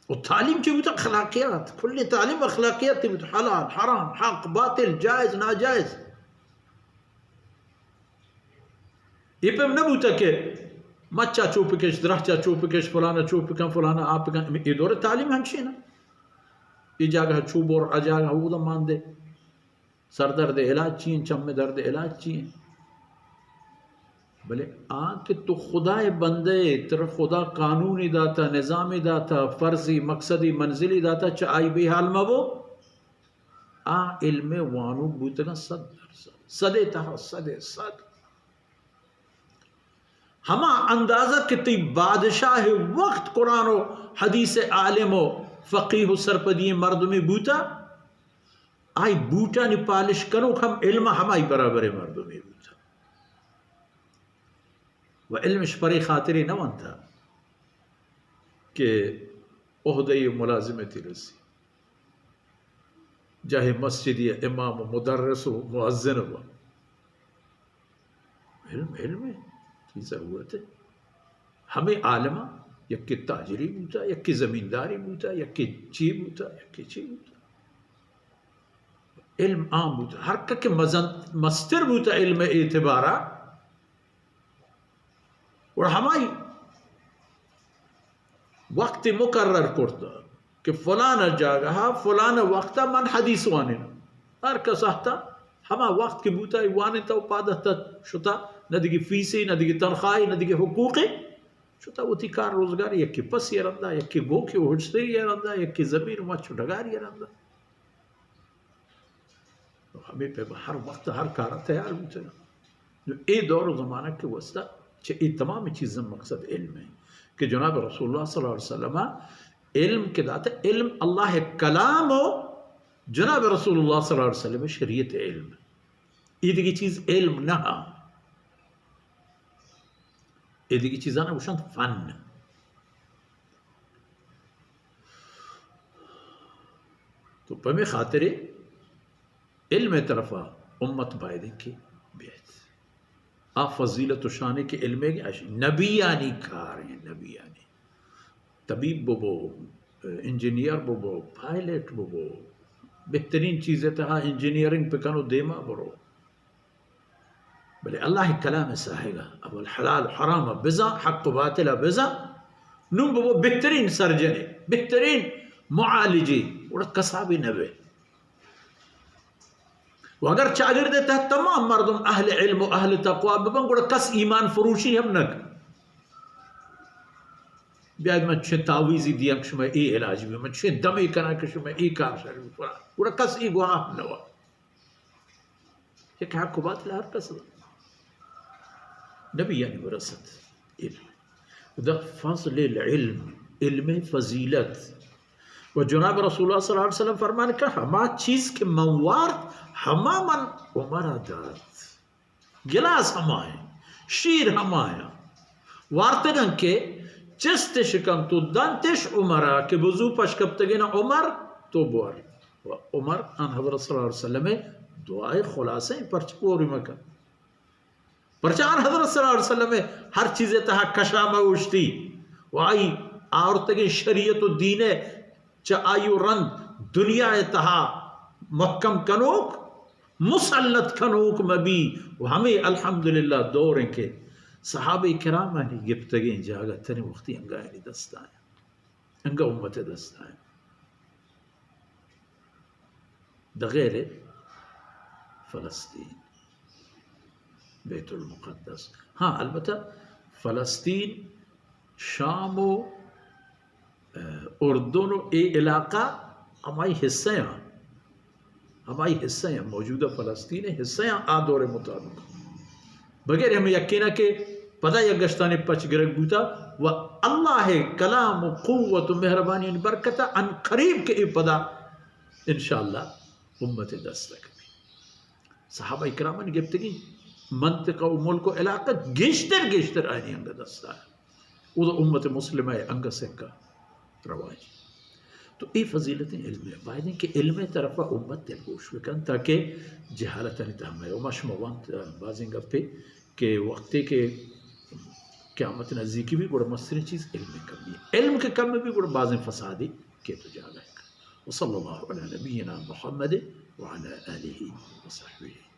و تعلیم چی بوتا؟ اخلاقیات. کلی تعلیم اخلاقیات بوتا، حلال، حرام، حق، باطل، جائز، ناجائز. اے پیم نہ بوتا کہ مچا چو پکش، درہچا چو پکش، فلانا چو پکن، فلانا آپ پکن. اے دور تعلیم ہمشی نا. اے جاگہ چو بور، آ جاگہ اودا مان دے. سر درد علاج چی ہیں، چم درد علاج چی ہیں. بلے آ کہ تو خدا بندے، ترا خدا قانونی داتا، نظامی داتا، فرضی، مقصدی، منزلی داتا، چہ آئی بے حال مبو. آ علم وانوک بوتگاں صد درصد، صد تہا صد صد. ہما اندازہ کہ تئی بادشاہ وقت قرآن و حدیث عالم و فقیہ و سرپدی مردمی بوتا، آئی بوٹانی پالش کنوک ہم علم ہمائی برابر مردمی بوتا. و علمش پرے خاطرے نہ ونتا کہ عہدہ ملازمتی رسی. جاہے مسجدی امام و مدرس و مؤذن با. علم، علم ہے، چی ضرورت ہے؟ ہمیں عالمہ، یکی تاجری بوتا، یکی زمینداری بوتا، یکی چی بوتا، یکی چی بوتا. علم عام بوتا، ہر کہ مزن مستر بوتا علم اعتبارا، اور ہمائی وقت مقرر کرتا کہ فلان جاگہ، فلان وقت من حدیث وانین. ہر کس آتا ہما وقت کہ بوتا، ای وانتا و پادتا شتا، نہ دیگه فیسی، نہ دیگه تنخواہی، نہ دیگه حقوقی. شتا وتی کار روزگار، یکی پسی رندا، یکی گوکی و ہشتری رندا، یکی زمین و مچ و ڈگاری رندا. ہمیں پہ ہر وقت ہر کار تیار بوتگا. نو اے دور و زمانہ کے واسطہ چہ اے تمام چیزاں مقصد علم ہے کہ جناب رسول اللہ صلی اللہ علیہ وسلم علم کے داتا، علم اللہ کلام و جناب رسول اللہ صلی اللہ علیہ وسلم شریعت علم. اے دیگه چیز علم نہ. اے دیگه چیزاں گوشنت فن. تو پمے خاطرے علم طرفا امت باید کہ بیت. آ فضیلت و شانے کہ علمے کہ اش نبیانی کار ہیں، نبیانی. طبیب ببو، انجینئر ببو، پائلٹ ببو، بہترین چیز تہا انجینئرنگ پکن و دیما برو. بلے اللہ کلام ساہگا اول حلال حرام بزاں، حق و باطل بزاں، نون ببو بہترین سرجنے، بہترین معالجے، گڑا کسابی نبے. و اگر چاگرد تہ تمام مردم اہل علم و اہل تقوی ببن، گڑا کس ایمان فروشی ہم نہ کن. بیاید من چه تعویذی دیاں کہ شما اے علاج بی، من چه دمے کناں کہ شما اے کار شر بی، گڑا کس اے گواہ نہ وا. یک حق و باطل ہر کس نبی یعنی ورثت علم. دا فضل العلم، علم فضیلت. و جناب رسول اللہ صلی اللہ علیہ وسلم فرمان کہ ہما چیز کہ من وارت، ہما من عمر دات. گلاس ہمایاں، شیر ہمایاں وارتگاں کہ چستش کنت و دنتش عمرا کہ بزو پش کپتگین عمر تو بور. و عمر آن حضرت صلی اللہ علیہ وسلم دعائے خلاصہ پرچ پوری مکن. پرچا آن حضرت صلی اللہ علیہ وسلم ہر چیز تہا کشا مہ اوشتی و آئی آورتگیں شریعت و دین چہ آئی و رند دنیا تہا محکم کنوک، مسلط کنوک مبی. و ہمیں الحمدللہ دور ہیں کہ صحابہ کرامانی گپتگیں جاگہ تنی وقتی انگا یعنی دستائیں، انگا امت دستائیں. دغیر فلسطین، بیت المقدس. ہاں، البتہ فلسطین، شام و، اہ، اردن و اے علاقہ ہمائی حصہ ہیں، ہمائی حصہ ہیں، موجودہ فلسطین حصہ ہیں آ دور مطابق. بغیر ہمیں یقین ہے کہ پدا یک گشتانی پچ گرگ بوتا و اللہ کلام و قوت و مہربانی برکت ان قریب کہ اے پدا انشاءاللہ امت دست کپی. صحابہ کرامانی گپتگی منطقہ و ملک و علاقہ گیشتر گیشتر آنی انگا دست آیا. او دا امت مسلمہ انگا سکا رواجی. تو اے فضیلت علم ہے، باید کہ علم طرف امت دلگوش بکن تاکہ جہالت تہا مہ. و ما شما وانت بازیں گپے کہ وقتی کہ قیامت نزیکی بی، گڑا مستریں چیز علم کمی۔ علم کہ کم بی، گڑا بازیں فسادی کیت و جاگہ۔ وصلی اللہ علی نبینا محمد وعلی آلہ وصحبہ۔